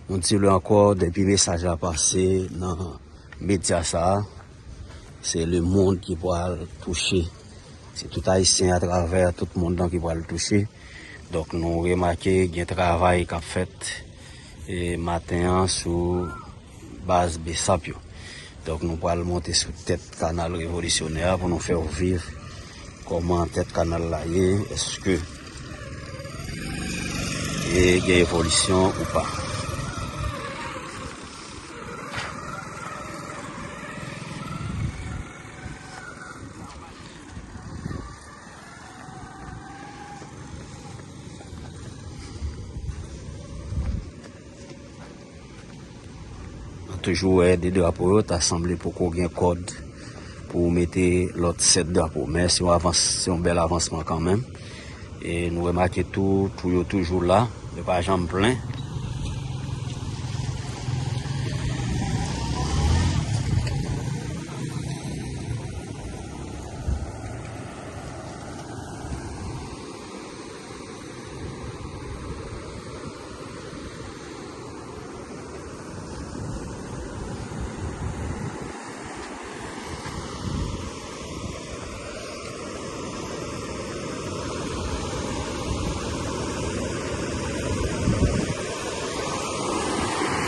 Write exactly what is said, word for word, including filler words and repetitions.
Nou di l ankò, depi mesaj la pase nan medya sa a, se lemonn ki pral touche. Se tout Ayisyen atravè tout mond lan ki pral touche. Donk, nou remake gen travay k ap fèt, e, maten an sou baz Besap yo. Donk, nou pral monte sou tèt kanal revolisyonè a pou nou fè w viv kòman tèt kanal la ye, èske e gen evolisyon ou pa. Nou toujou wè de drapo yo, ta sanble poko gen kòd pou mete lòt sèt drapo. Men se yon avans, se yon bèl avansman kanmenm. E nou remake tou, twou yo toujou la, yo pa janm plen.